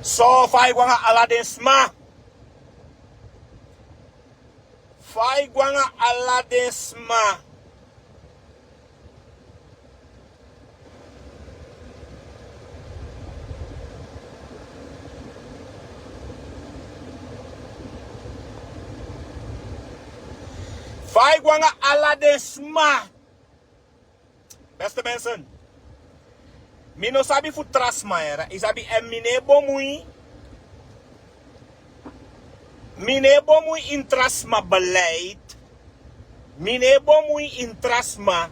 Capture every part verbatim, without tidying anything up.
So fa i go nanga ala den sma? Fa i go nanga ala den sma? Fa i go nanga ala den sma? Beste mensen, mi no sabi fu tra sma, yere. I sabi, en mi no e bemui. Mi no e bemui ini tra sma beleid. Mi no e bemui ini tra sma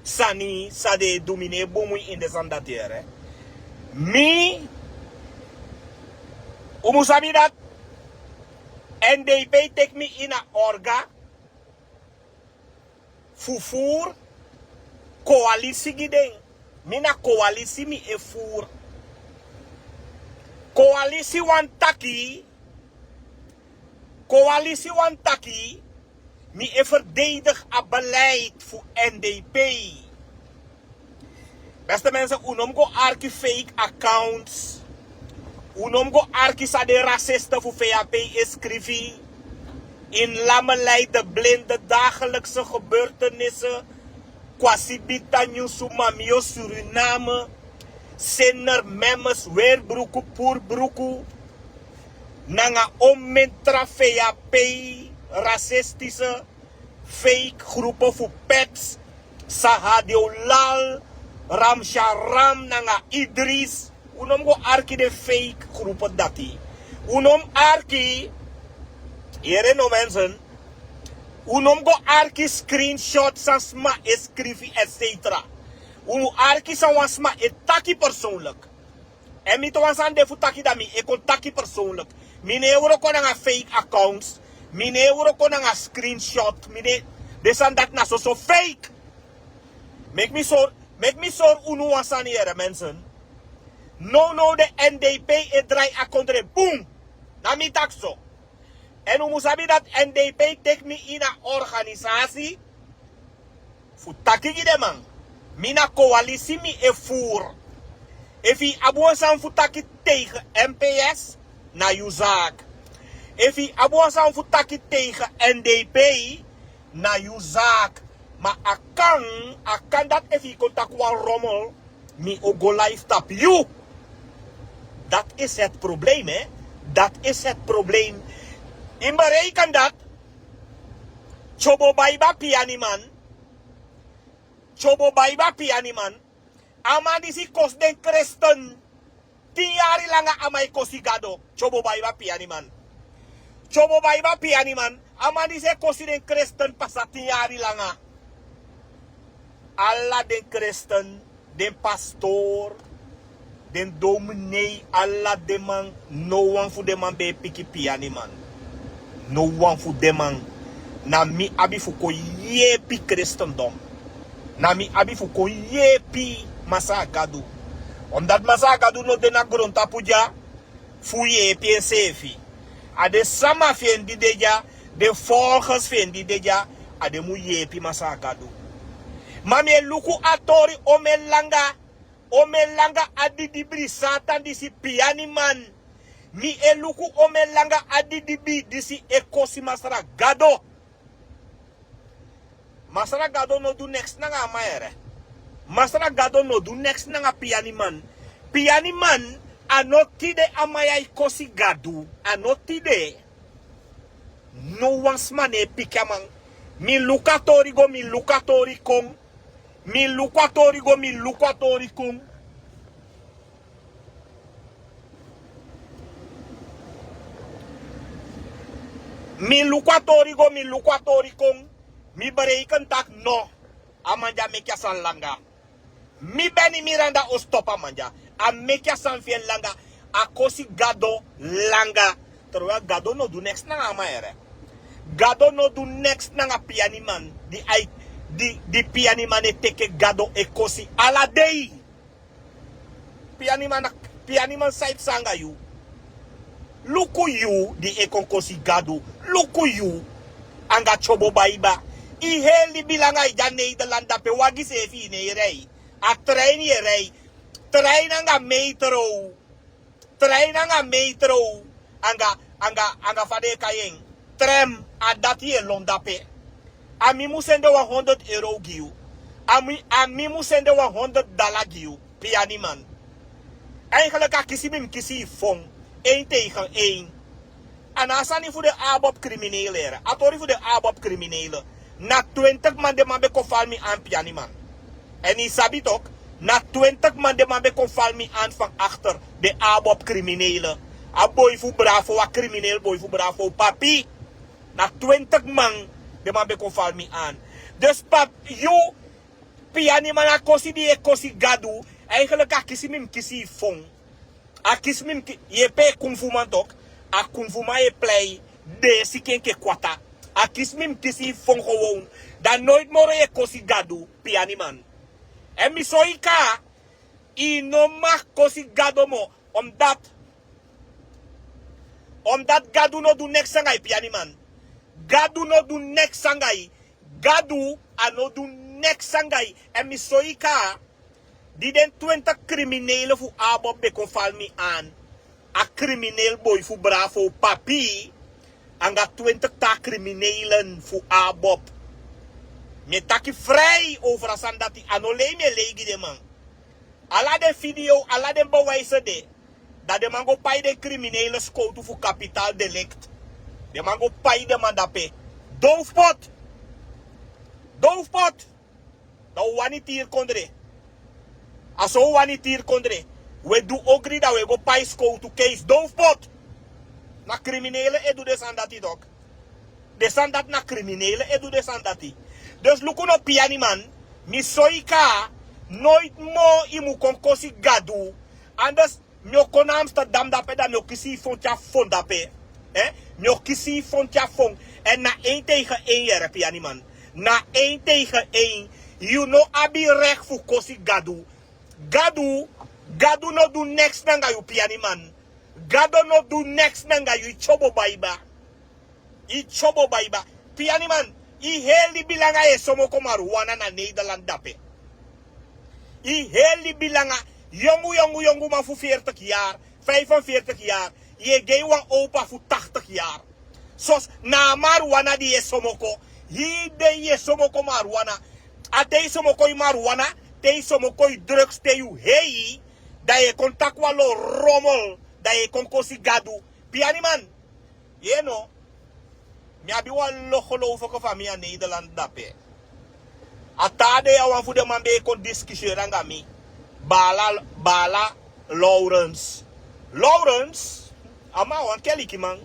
sani san den e du. Mi no e bemui ini den sani dati, yere. Mi, un mu sabi dati N D P teki mi ini a orga fu furu koalisi gi den. Mi na koalisi mi e furu. Koalisi wani taki, koalisi wani taki mi e verdedig a beleid fu N D P. Beste mensen, un no mu go arki fake accounts. Un no mu go arki san den racisten fu V A P e skrifi. In Lammelei, de blinde, dagelijkse gebeurtenissen. Kwasibita, Nyusu, Mamio, Suriname. Sinner, Memmes, Weerbruku, Purbruku. Nanga omeni tra V A P, racistische fake groepen fu Pets, Sahadeolal, Ramsharam nanga Idris. Un no mu go arki den fake groepen dati. Un no mu arki, yere no mensen. Un no mu go arki screenshot san sma e skrifi, et cetera. Un mu arki san wan sma e taki persoonlijk. Èn mi tu wan sani de fu taki, dan mi e kon taki persoonlijk. Mi no e wroko nanga fake accounts. Mi no e wroko nanga screenshot. Mi no e, den sani dati na soso fake. Meki mi sori, meki mi sori unu wan sani, yere mensen. Nownow de N D P e drai a kondre bun. Na mi taki so. Èn un mu sabi dati N D P teki mi ini a organisasi fu taki gi den man. Mi na koalisi mi e furu. Efu i abi wan sani fu taki tegen M P S, na yu zaak. Efu i abi wan sani fu taki tegen N D P, na yu zaak. Ma a kan, a kan dati efu i kon taki wan rommel, mi o go live tapu yu. Dat is het probleem, hè. Dat is het probleem. In bereiken dat Chobo Baiba Pianiman. Chobo Baiba Pianiman. A man disi kosi den kresten. Tin yari langa a man e kosi Gado. Chobo Baiba Pianiman. Chobo Baiba Pianiman. A man disi e kosi den kresten pasa tin yari langa. Ala den kresten, den pastor, den dominei, ala den man, no wan fu den man ben e piki Pianiman. No wan fu den man. Na mi abi fu kon yepi krestendom. Na mi abi fu kon yepi Masra Gadu. Omdat Masra Gadu no de na grontapu dya fu yepi enseefi. A den sama fu en di de dya, den volgers fu en di de dya, a den mu yepi Masra Gadu. Ma mi e luku a tori omeni langa, omeni langa a didibi Satan disi Pianiman. Mi e luku omeni langa a didibi disi e kosi Masra Gado. Masra Gado no du neks nanga a man, yere. Masra Gado no du neks nanga Pianiman. Pianiman, a no tide a man ya e kosi Gadu. A no tide. No wan sma no e piki a man. Mi luku a tori go, mi luku a tori kon. Mi luku a tori go, mi luku a tori kon. Mi luku a tori go, mi luku a tori kon. Mi bereiken taki no. A man dya meki a sani langa. Mi Beni Miranda o stopu a man dya. A meki a sani fi en langa. A kosi Gado langa. Terwijl Gado no du neks nanga a man, yere. Gado no du neks nanga Pianiman. Di ai, di, di Pianiman e teke Gado e kosi ala dei. Pianiman, Pianiman, san e psa anga yu? Luku yu di e kon kosi Gadu. Luku yu anga Chobo Baiba. I heri libi langa i de a Nederland, dape wagi seefi i no e rei. A trein i e rei. Trein anga metro. Trein nanga metro, anga anga anga fa den e kai en. Tram. A dati yu e lon dape. A mi mu sende wan honderd euro gi yu. A mi mu sende wan honderd dala gi yu. Pianiman. Eigenlijk a kisi mi mus kisi yu fon. Ein tegen ein. A na a sani fu den abob kriminele. A tori fu den abob kriminele. Na twintig man den man ben kon fali mi an, pianiman. Èn yu sabi tok, na twintig man den man ben kon fali mi an fan akter. Den abob kriminele. A boi fu bravo, a kriminele boi fu bravo papi. Na twintig man den man ben kon fali mi an. Dus papi, yu, pianiman, a kosi di yu e kosi Gadu, eigenlijk a kisi mi mus kisi yu fon. A kisi mi mus kisi yu. Yu e pe kunfuman tok. A kunfuman yu e plei. Deesi kenke kwata. A kisi mi mus kisi yu fon gewoon. Dan noiti moro yu e kosi Gadu, pianiman. Èn mi soi kaa, yu no mag kosi Gado moo. Omdat omdat Gadu no du neks anga yu, pianiman. Gadu no du neks anga yu. Gadu a no du neks anga yu. Èn mi soi kaa, di den twintig kriminele fu abob ben kon fali mi an. A kriminele boi fu bravo papi. Anga twintig taa kriminelen fu abob. Mi e taki frei over a sani dati, a no lei mi e lei gi den man. Ala den video, ala den bewijse de. Dan den man go pai den kriminele skowtu fu kapitaal delikt. Den man go pai den man dape. Dowfpot. Dowfpot. Dan un wani tiri kondre. A so un wani tiri kondre. Un e du ogri dan un e go pai skowtu keisi dowfpot. Na kriminele e du den sani dati tok. Den sani dati na kriminele e du den sani dati. Dus luku no, pianiman. Mi soi kaa, noiti moo yu mu kon kosi Gadu. Anders mi o kon na Amsterdam dape, dan mi o kisi yu fon te a fon dape. Mi o kisi yu fon te a fon. Èn na ein tegen ein yere, pianiman. Na ein tegen ein. Yu no abi rek fu kosi Gadu. Gadu, Gadu no du neks nanga yu, pianiman. Gado no du neks nanga yu, yu tyobo baiba. Yu tyobo baiba. Pianiman, yu heri libi langa yu e somoko mariwana na Nederland dape. Yu heri libi langa, yongu yongu yongu man fu veertig yari, vijfenveertig yari, yu e gi en wan opa fu tachtig yari. Soso na a mariwana di yu e somoko. Hii dei yu e somoko mariwana. A te yu somoko yu mariwana, te yu somoko yu drugs, te yu hei, dan yu e kon taki wan lo romel, dan yu e kon kosi Gadu. Pianiman. Yu no. Mi abi wan lo gelowfeke famii a Nederland dape. A taa dei a wan fu den man ben e kon diskiseri anga mi. Baala, Baala Lawrence. Lawrence, a man a wan kelikiman.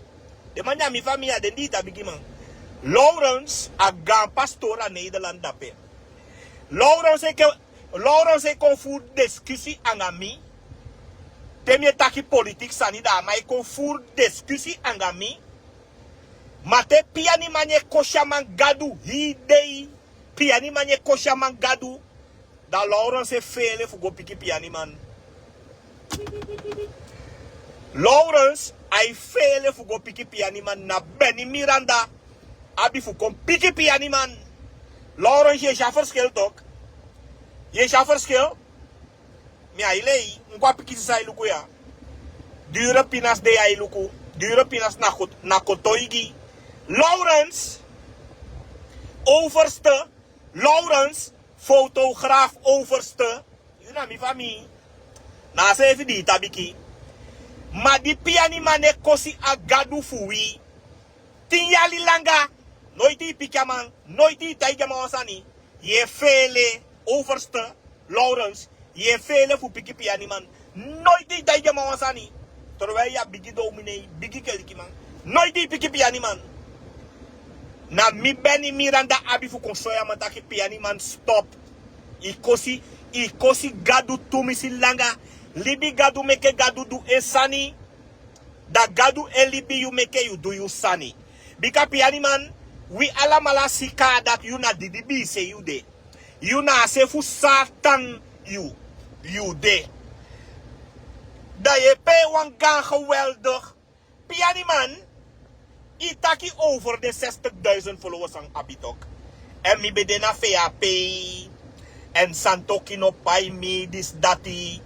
Den man de a mi famii, a den di yu tabi gi man. Lawrence a gaan pastori a Nederland dape. Lawrence e ke Lawrence e kon furu diskusi anga mi. Te mi e taki politiki sani, dan a man e kon furu diskusi anga mi. Ma te pianiman e kosi a man Gadu hii dei, pianiman e kosi a man Gadu, dan Lawrence e feele fu go piki pianiman. Lawrence ai feele fu go piki pianiman, na Benny Miranda abi fu kon piki pianiman. Lawrence, yu e si a ferskil tok? Yu e si a ferskil? Mi ai lei, un kon a piki sisa e luku ya. Dure pinas de ya e luku. Dure pinas na kotoigi. Lawrence, overste. Lawrence, fotograaf, overste. Yu na mi famii. Na a seefi di yu tabiki. Ma di pianiman e kosi a Gadu fu wi, tin yali langa, noiti yu piki a man, noiti yu taigi a man wan sani. Yu e feele, overste Lawrence, yu e feele fu piki pianiman. Noiti yu taigi a man wan sani. Terwijl yu a bigi dominee, bigi kelikiman. Noiti yu piki pianiman. Na mi Benny Miranda abi fu kon soi a man taki pianiman stop. Yu kosi, yu kosi Gadu tumisi langa. Libi Gadu meke Gadu du en sani. Dan Gadu e libi yu meke yu du yu sani. Bika pianiman, wi alamala si kaa dati yu na didibii se yu de. Yu na a se fu Satan yu, yu de. Dan yu e pee wan gaan geweldig. Pianiman, yu taki over den zestig duizend followers san abi tok. Èn mi ben de na V A P. Èn Santoki no pai mi, disi dati.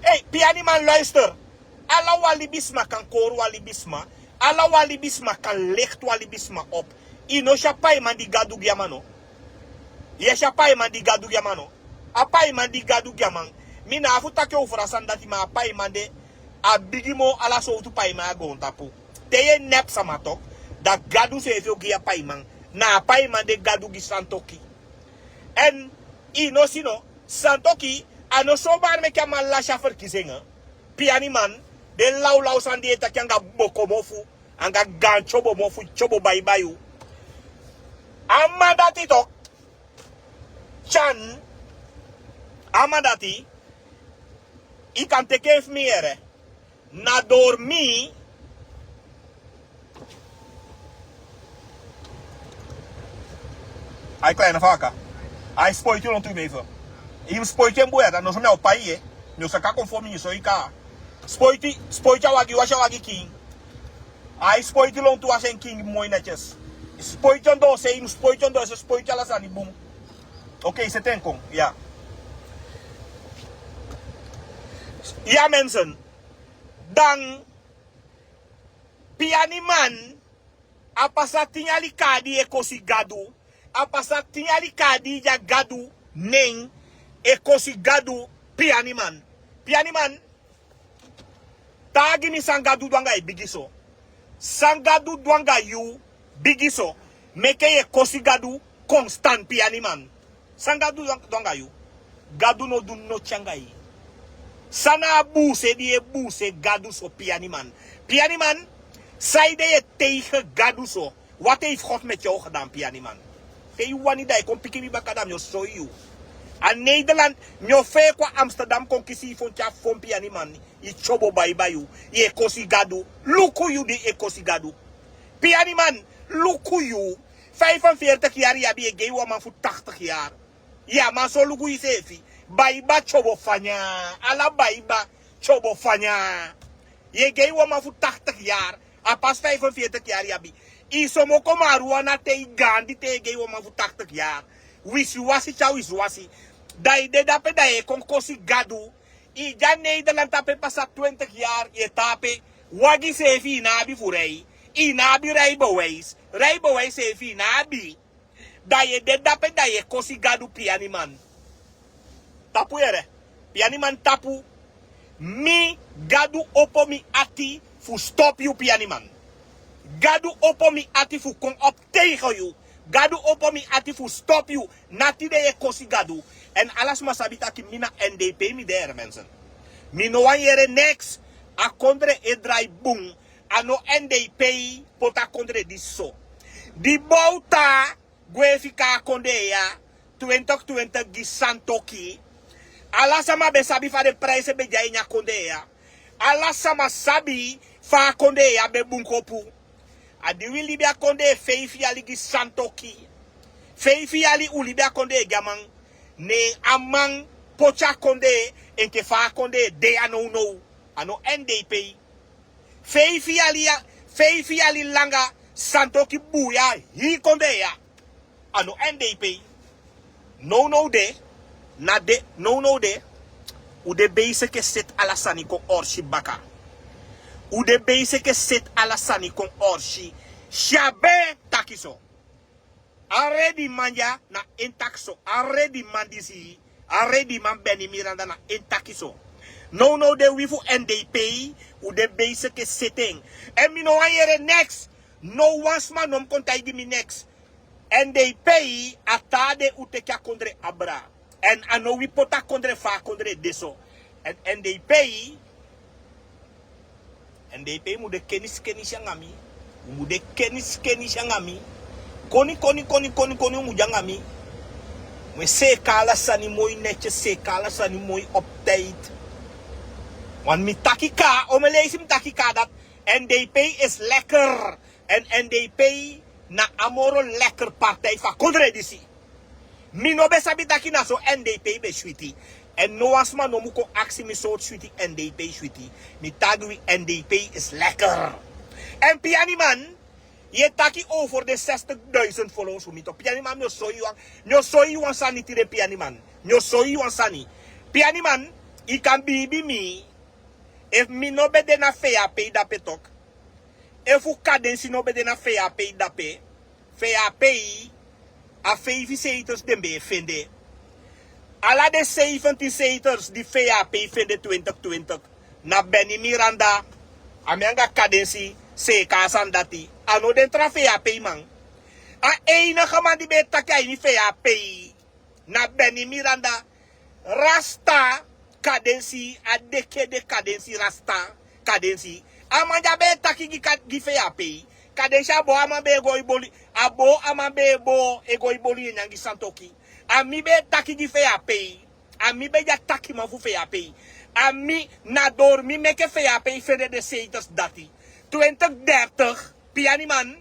Ei, pianiman, luister. Ala wan libisma kan kori wan libisma. Ala wan libisma kan lekti wan libisma op. I no si a paiman di gadu gi a man no? Yu e si a paiman di gadu gi a man no? A paiman di gadu gi a man. Mi na a fu taki owfra sani dati ma a paiman de a bigi moo ala sowtu paiman a goontapu. Te yu e nepi sama toki, da gadu seefi o gi yu a paiman. Na a paiman de gadu gi santoki. Èn i no si no, santoki a no somari meke a man lasi a ferkisi en. Pianiman, den lawlaw sani di yu e taki anga bokomofu, anga gaan tyobomofu, tyobo baibai yu. A man dati toki, tyan, a man dati, i kan teke en fu mi yere. Na dormi. Ai kleine faka. Ai spoiti lontu mi even. I spoiti en buya dan no so mi o pai ye. Mi o saka kon fo mi so i ka. Spoiti, spoiti a wagi, wasi a wagi king. Ai spoiti lontu, wasi en king moi netyes. Spoiti on dose, i spoiti on dose, spoiti ala sani bun. Ok, seti en kon, ya. Ya mensen. Dan, pianiman, a pasa tin yali kaa di e kosi Gadu. A pasa tin yali kaa di a Gadu nen e kosi Gadu, pianiman. Pianiman, taigi mi san Gadu du anga yu bigi so. San Gadu du anga yu bigi so, meke yu e kosi Gadu konstan, pianiman. San Gadu du anga yu? Gadu no du noti anga yu. San na a buuse di yu e buuse Gadu so, pianiman? Pianiman, saide yu e teige Gadu so? Wat heeft God met jou gedaan, pianiman? Te yu wani, da yu kon piki mi baka, da mi o soi yu. A Nederland, mi o fei kon a Amsterdam kon kisi yu fon tyari fon, pianiman. Yu tyobo baibai yu, yu e kosi Gadu. Luku yu di e kosi Gadu. Pianiman, luku yu. Vijfenveertig yari yu abi, yu e gei wan man fu tachtig yari. Yu a man so luku yuseefi. Baiba tyobo fanya. Ala baiba tyobo fanya. Yu e gei wan man fu tachtig yari. A pasi vijfenveertig yari yu abi. I somoko marijuana te i gaandi te yu e gei wan man fu tachtig yari. Wisiwasi tya wisiwasi. Da i de dape da yu e kon kosi Gadu. I de a Nederland tapu e pasa twintig yari, yu e tan ape. Wagi seefi i no abi fu rei. I no abi rijbewijs. Rijbewijs seefi i no abi. Da yu e de dape da yu e kosi Gadu, pianiman. Tapu yere. Pianiman, tapu. Mi, Gadu opo mi ati fu stop yu, pianiman. Gadu opo mi ati fu kon op tegen yu. Gadu opo mi ati fu stop yu. Na tide yu e kosi Gadu. Èn ala sma sabi taki mi na N D P mi de, yere mensen. Mi no wani yere neks. A kondre e drai bun. A no N D P poti a kondre disi so. Di Bouta gwe fika a kondee ya, twintig twintig gi Santoki. Ala sama ben sabi fa den prijse ben de a ini a kondee ya. Ala sama sabi fa a kondee ya ben bun kopu. A di wi libi a kondee feifi yali gi Santoki. Feifi yali un libi a kondee gi a man. Ne a man poti a kondee enke fa a kondee de ya nownow. A no N D P. Feifi yali ya, feifi yali langa Santoki buuya hii kondee ya. A no N D P. Nownow de, na de, nownow de, un de beisiki e seti ala sani kon orsi baka. Un de beisiki e seti ala sani kon orsi. Syabe taki so. A rediman ya na en taki so. A rediman disi, a rediman Beni Miranda na en taki so. Nownow de wi fu N D P, un de beisiki e seti en. Èn mi no wani yere neks. No wan sma no mu kon taigi mi neks. N D P, a taa de un teki a kondre abra. Èn a no wi poti a kondre fa a kondre de so. Èn N D P, N D P mu de kenisi kenisi anga mi. Un mu de kenisi kenisi anga mi. Koni, koni, koni, koni, koni, un mu de anga mi. Mi e seeka ala sani moi neti, seeka ala sani moi op tijd. Want mi taki kaa, o mi leisi mi taki kaa dati N D P is lekker. Èn N D P na a moro lekker partij fu a kondre disi. Mi no ben sabi taki na so N D P ben switi. Èn no wan sma no mu kon aksi mi sortu switi N D P switi. Mi taigi wi, N D P is lekker. Èn pianiman, yu e taki over den zestig duizend followers fu mi toch. Pianiman, mi o soi yu wan, mi o soi yu wan sani tide, pianiman. Mi o soi yu wan sani. Pianiman, yu kan biibi mi. Efu mi no ben de na fei a pei dape tok, efu kadensi no ben de na fei a pei dape, fei a pei a feifi seitels den ben e fende. Ala den seifentin seitels di fei a pei fende twintik twintik, na beni miranda, a mi anga kadensi seeka a sani dati. A no den tra fei a pei man. A einige man di ben e taki a ini fei a pei na beni miranda, rasta kadensi, a dekede kadensi, rasta kadensi. A man di a ben e taki gi fei a pei, kadensi a bo a man ben e go iboli, a bo a man ben e bo e go iboli en nyangi santoki. A mi ben e taki gi fei a pei. A mi ben de a takiman fu fei a pei. A mi na dori mi meke fei a pei fende den seitels dati. Twintik dertig, piani man.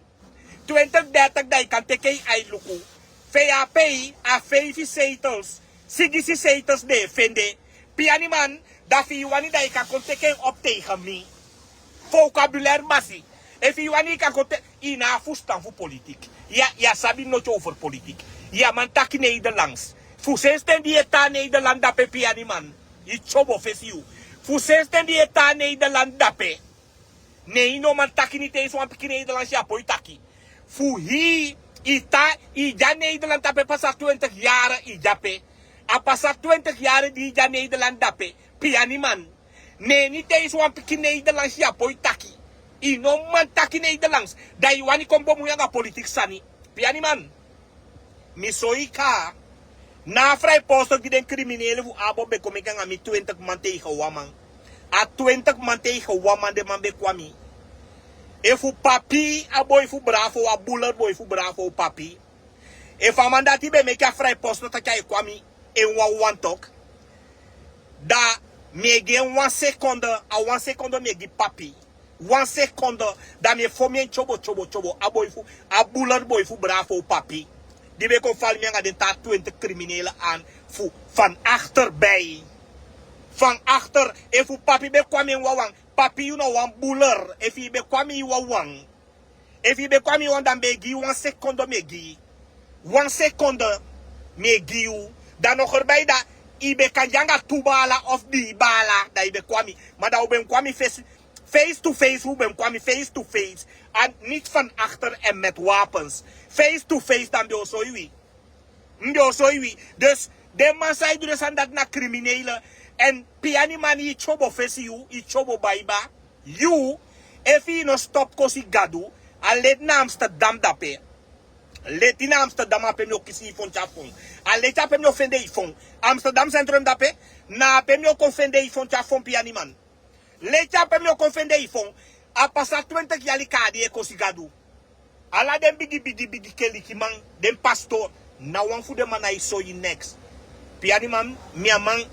Twintik dertig, dan yu kan teke yu ai luku. Fei a pei a feifi seitels, sigisi seitels den e fende. Piani man, dan fi yu wani dan yu kan kon teke en op tegen mi. Vocabulaire basi. Efu yu wani yu kan kon teke, yu na a fustan fu politik. Yu a sabi noti over politik. Yu a man taki nederlands. Fu sensi ten di yu e tan nederland dape, piani man, yu tyobo fesi yu. Fu sensi ten di yu e tan nederland dape, ne yu no man taki niti. Ensi wan pikin nederlands yu a poi taki. Fu hii, yu tan, yu de a nederland dape pasa twintik yari, yu de ape. A pasa twintik yari di yu de a nederland dape, piani man. Ne niti ensi wan pikin nederlands yu a poi taki. Yu no man taki nederlands, dan yu wani kon bemui anga politik sani. Piani man, mi soi kaa. Na a frai posto gi den kriminele fu abo ben kon meki anga mi twintik man tegen wan man. A twintik man tegen wan man den man ben kon a mi. Efu papi, a boi fu bravo, a buler boi fu bravo, papi. Efu a man dati ben meki a frai posto taki a e kon a mi en wan wan tok, dan mi e gi en wan sekonde. A wan sekonde mi e gi papi. Wan sekonde, dan mi e fon mi en tyobo tyobo tyobo. A boi fu, a buler boi fu bravo, papi, di ben kon fali mi anga den taa twintik kriminele an fu van achterbij. Van achter. Efu papi ben kon a mi en wan wan, papi, yu na wan buler. Efu yu ben kon a mi yu wan wan, efu yu ben kon a mi wan, dan mi ben e gi yu wan sekonde, mi e gi yu wan sekonde, mi e gi yu. Dan no gerbai, dan yu ben kan de anga tu bala of dii bala, dan yu ben kon a mi. Ma dan u ben kon a mi fesi, face to face, u ben kon a mi face to face. An niti van achter en met wapens. Face to face, dan mi ben o soi wi. Mi ben o soi wi. Dus den man san e du den sani dati na kriminele. En piani man, yu tyobo fesi yu, yu tyobo baiba. Yu, efu yu no stop kosi Gadu, a leti na Amsterdam dape. Leti na Amsterdam, ape mi o kisi yu fon te a fon. A leti ape mi o fende yu fon. Amsterdam Centrum dape, na ape mi o kon fende yu fon te a fon, piani man. Leti ape mi o kon fende yu fon. A pasa twintik yali kaa di yu e kosi Gadu. Ala den bigi bigi bigi kelikiman, den pastor, na wan fu den man na e soi yu neks. Piani man, mi a man,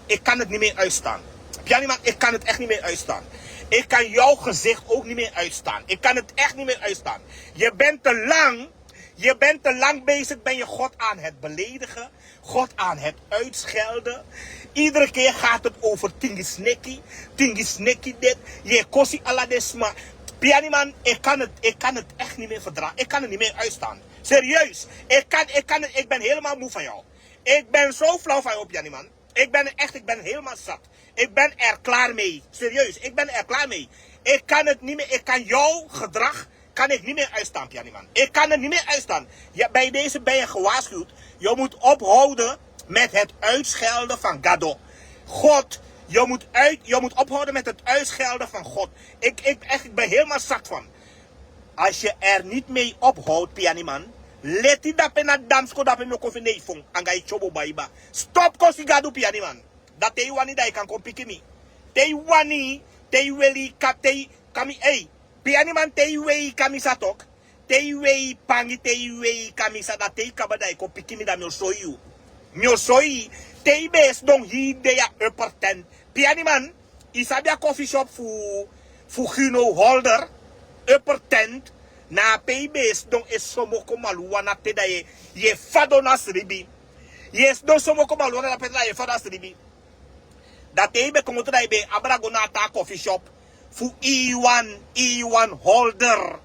ik kan het niet meer uitstaan. Piani man, ik kan het echt niet meer uitstaan. Ik kan jouw gezicht ook niet meer uitstaan. Ik kan het echt niet meer uitstaan. Je bent te lang, je bent te lang bezig, ben je God aan het beledigen, God aan het uitschelden. Iedere keer gaat het over tingisneki, tingisneki dit. Yu e kosi ala den sma. Piani man, ik kan het, ik kan het echt niet meer verdragen. Ik kan het niet meer uitstaan. Serieus. Ik kan, ik kan het, ik ben helemaal moe van jou. Ik ben zo flauw van jou, piani man. Ik ben echt, ik ben helemaal zat. Ik ben er klaar mee. Serieus, ik ben er klaar mee. Ik kan het niet meer, ik kan jouw gedrag kan ik niet meer uitstaan, piani man. Ik kan het niet meer uitstaan. Ja, bij deze ben je gewaarschuwd. Je moet ophouden met het uitschelden van Gado. God, je moet, uit, je moet ophouden met het uitschelden van God. Ik, ik, echt, ik ben helemaal zat van. Als je er niet mee ophoudt, piani man, leti dape na damsko dape mi o kon fende yu fon anga yu tyobo baiba. Stop kosi Gadu, piani man. Dan te yu wani dan yu kan kon piki mi. Te yu wani, te yu weli, ka, te yu kami, ei. Piani man, te yu wei kami sa tok. Te yu wei pangi, te yu wei kami sa, dan te yu kaba dan yu kon piki mi, dan mi o soi yu. Mi o soi yu. Te yu ben e sidon hii dei a upper tent, piani man, yu sabi a coffee shop fu, fu Gino Holder, upper tent, na ape yu ben e sidon e somoko maluwan na te, dan yu e, yu e fadon na sribi. Yu e sidon somoko maluwan na ape, dan yu e fadon na sribi. Dan te yu ben komoto dan yu ben e abra go na a taa coffee shop fu Iwan, Iwan Holder.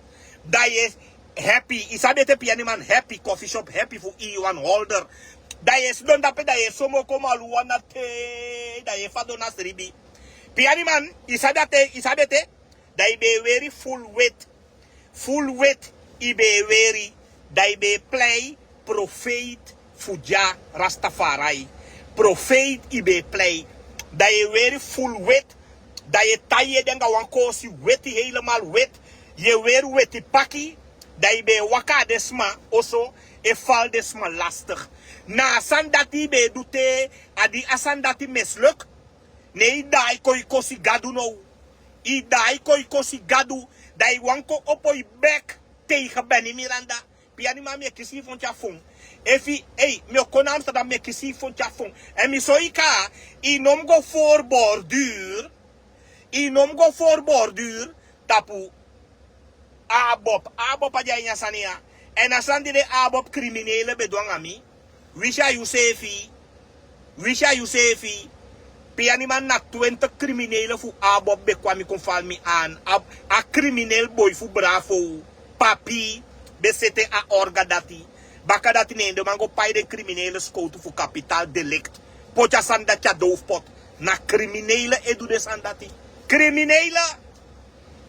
Dan yu e happy, yu sabi ete, piani man, happy coffee shop, happy fu Iwan Holder. Dan yu e sidon dape, dan yu e somoko maluwan na te, dan yu e fadon na sribi. Piani man, i sabi ete, i sabi ete. Dan i ben e weri full wit. Full wit i ben e weri. Dan i ben e plei profeiti fu Dya Rastafari. Profeiti i ben e plei. Dan i e weri full wit. Dan i e tai yu ede anga wan koosi weti, helemaal wit. I e weri weti paki. Dan i ben e waka na den sma oso, e fali den sma lastig. Na a sani dati i ben e du te, a di a sani dati misluk, ne i daai kon e kosi Gadu now. I daai kon e kosi Gadu. Dan i wani kon opo i bek tegen Benny Miranda. Piani man, mi e kisi yu fu tyari fon. Efu, ei, mi o kon na Amsterdam, mi e kisi yu fu tyari fon. Èn mi sori yu kaba, i no mu go voorborduur. I no mu go voorborduur tapu ABOP. ABOP a de a ini a sani ya. Èn a sani di den ABOP kriminele ben du anga mi. Wisi a yu seefi. Wisi a yu seefi. Piani man, na twintig kriminele fu ABOP ben kon na mi kon fali mi aan. A, a kriminel boi fu Bravo, Papi, ben seti a orga dati. Bakadati ne den man go pai den kriminele skowtu fu kapitaal delict. Poti a sani dati a doofpot. Na kriminele e du den sani dati. Kriminele.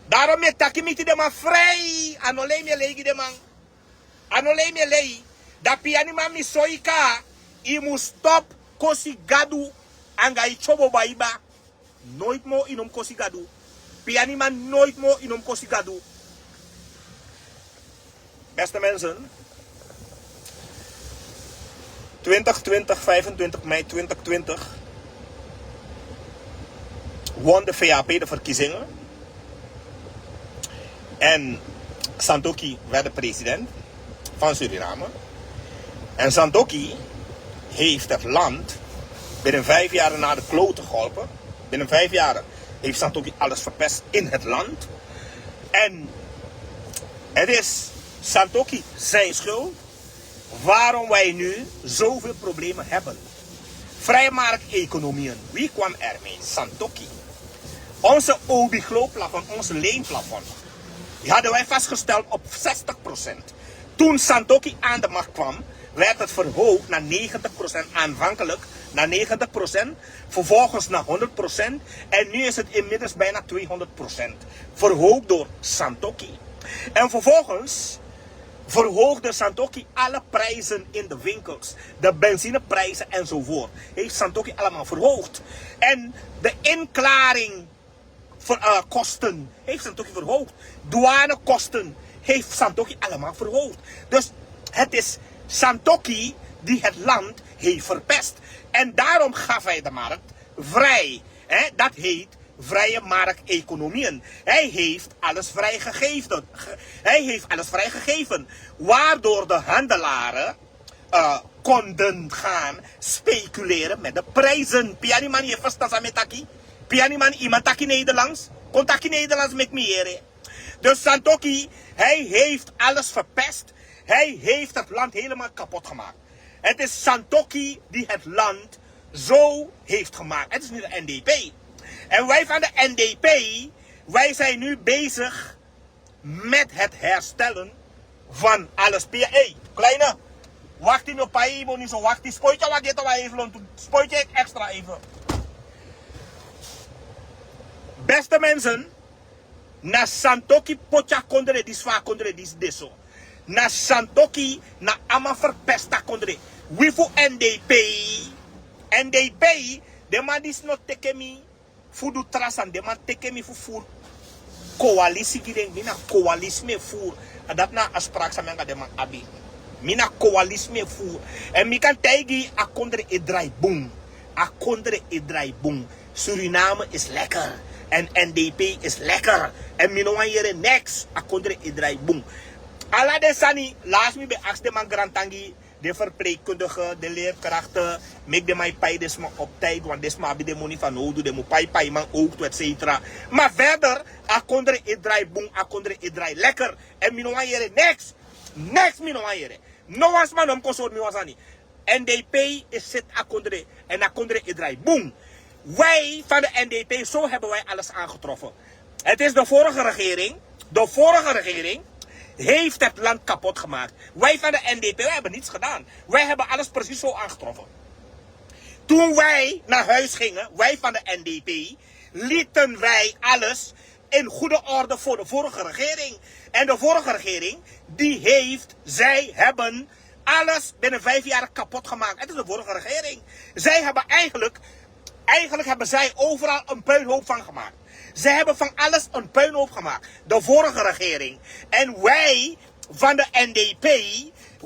Daarom mi e taki miti den man vrij. A no lei mi e lei gi den man. A no lei mi e lei. Dan piani man, mi sori yu kaba, i mu stop kosi Gadu anga i tyobo baiba. Nooit moo i no mu kosi Gadu. Piani man, nooit moo i no mu kosi Gadu. Beste mensen, twintig twintig, vijfentwintig mei twintig twintig, won de V H P de verkiezingen. En Santokhi werd de president van Suriname. En Santokhi heeft het land binnen vijf jaar naar de kloten geholpen. Binnen vijf jaar heeft Santokhi alles verpest in het land. En het is Santokhi zijn schuld waarom wij nu zoveel problemen hebben. Vrije markteconomieën, wie kwam er mee? Santokhi. Onze obliglo-plafond, onze leenplafond, die hadden wij vastgesteld op zestig procent. Toen Santokhi aan de macht kwam, werd het verhoogd naar negentig procent, aanvankelijk naar negentig procent, vervolgens naar honderd procent en nu is het inmiddels bijna tweehonderd procent. Verhoogd door Santokhi. En vervolgens verhoogde Santokhi alle prijzen in de winkels, de benzineprijzen enzovoort. Heeft Santokhi allemaal verhoogd. En de inklaring voor, eh, kosten heeft Santokhi verhoogd. Douanekosten heeft Santokhi allemaal verhoogd. Dus het is Santokhi die het land heeft verpest. En daarom gaf hij de markt vrij. Hè? Dat heet vrije markteconomieën. Hij heeft alles vrijgegeven. Ge- Hij heeft alles vrijgegeven. Waardoor de handelaren eh, konden gaan speculeren met de prijzen. Piani man, yu e ferstan san mi e taki? Piani man, yu man taki Nederlands? Kon taki Nederlands, meki mi yere. Dus Santokhi, hij heeft alles verpest. Hij heeft het land helemaal kapot gemaakt. Het is Santokhi die het land zo heeft gemaakt. Het is niet de N D P. En wij van de N D P, wij zijn nu bezig met het herstellen van alles. Pia, hey, kleine, wakti, no pai, bo ni so wakti, spoitje, wagete wa even lontu, spoitje extra even. Beste mensen, na Santokhi poti a kondre disi fa a kondre disi de so. Na Santokhi, na a man verpest a kondre. Wi fu N D P, N D P, den man disi no teke mi fu du tra sani, den man teke mi fu furu coalitie gi den. Mi na coalitie mi e furu. A dati na a afspraak san mi anga den man abi. Mi na coalitie mi e furu. En mi kan taigi yu, a kondre e drai bun. A kondre e drai bun. Suriname is lekker. En N D P is lekker. En mi no wani yere niks. A kondre e drai bun. Ala den sani, last mi ben aksi den man grantangi, den verpleegkundige, den leerkrachten, meki den man e pai den sma op tijd, want den sma abi den moni fanowdu, den mu pai paiman ook toe, et cetera. Maar verder, a kondre e drai bun, a kondre e drai lekker. En mi no wani yere niks. Niks mi no wani yere. No wan sma no mu kon sori mi wan sani. N D P is zit a kondre. En a kondre e drai bun. Wij van de N D P, zo hebben wij alles aangetroffen. Het is de vorige regering. De vorige regering heeft het land kapot gemaakt. Wij van de N D P, wij hebben niets gedaan. Wij hebben alles precies zo aangetroffen. Toen wij naar huis gingen, wij van de N D P, lieten wij alles in goede orde voor de vorige regering. En de vorige regering, die heeft, zij hebben alles binnen vijf jaar kapot gemaakt. Het is de vorige regering. Zij hebben eigenlijk, eigenlijk hebben zij overal een puinhoop van gemaakt. Zij hebben van alles een puinhoop gemaakt. De vorige regering. En wij van de N D P,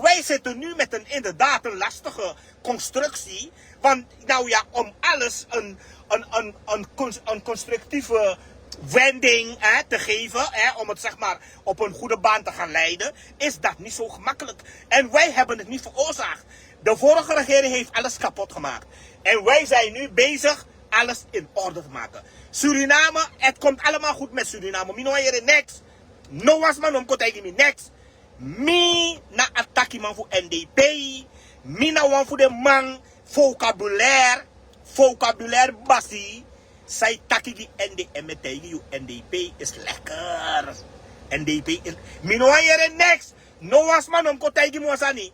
wij zitten nu met een inderdaad een lastige constructie. Want nou ja, om alles een, een, een, een, cons- een constructieve wending, hè, te geven, hè, om het, zeg maar, op een goede baan te gaan leiden, is dat niet zo gemakkelijk. En wij hebben het niet veroorzaakt. De vorige regering heeft alles kapot gemaakt. En wij zijn nu bezig alles in orde te maken. Suriname, het komt allemaal goed met Suriname. Mi no wan yere niks. No wan sma no mus kon taigi mi niks. Mi na a takiman fu N D P. Mi na wan fu den man. Vocabulaire, vocabulaire basi. San yu taki gi N D P, mi e taigi yu, N D P is lekker. N D P is, mi no wan yere niks. No wan sma no mus kon taigi mi wan sani.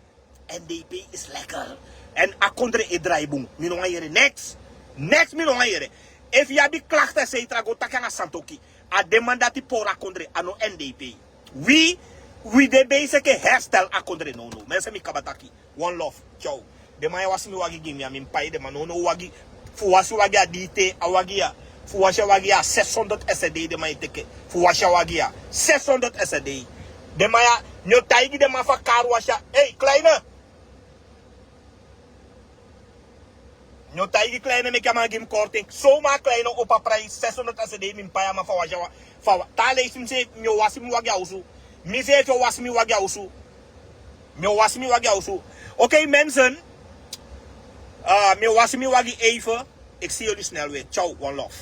N D P is lekker. En a kondre e drai bun. Mi no wan yere niks. Niks mi no wan yere. Efu yu abi klachten, et cetera, go taki nanga Santoki. A den man dati pori a kondre, a no N D P. Wi, wi de bezig e herstel a kondre. No, no. Mensen, mi kaba taki. One love. Ciao. Den man ya wasi mi wagi gi mi, a mi pai den man. No, no, wagi. Fu wasi wagi a dite, a wagi ya. Fu wasi a wagi ya, zeshonderd S D den man e teke. Fu wasi a wagi ya, zeshonderd S D. Den man ya, mi o taigi den man fu a kari wasi ya. Hey, Kleine. Mi o taigi Kleine meki a man gi mi korting. Zomaar Kleine opo a prijs, zeshonderd S D mi pai a man fu a wasi a wa-, fu a wa-, te a leisi mi se, mi o wasi mi wagi a osu. Mi seefi o wasi mi wagi a osu. Mi o wasi mi wagi a osu. Oké, mensen. Ah, mi o wasi mi wagi even. Ik zie jullie snel weer. Ciao, one love.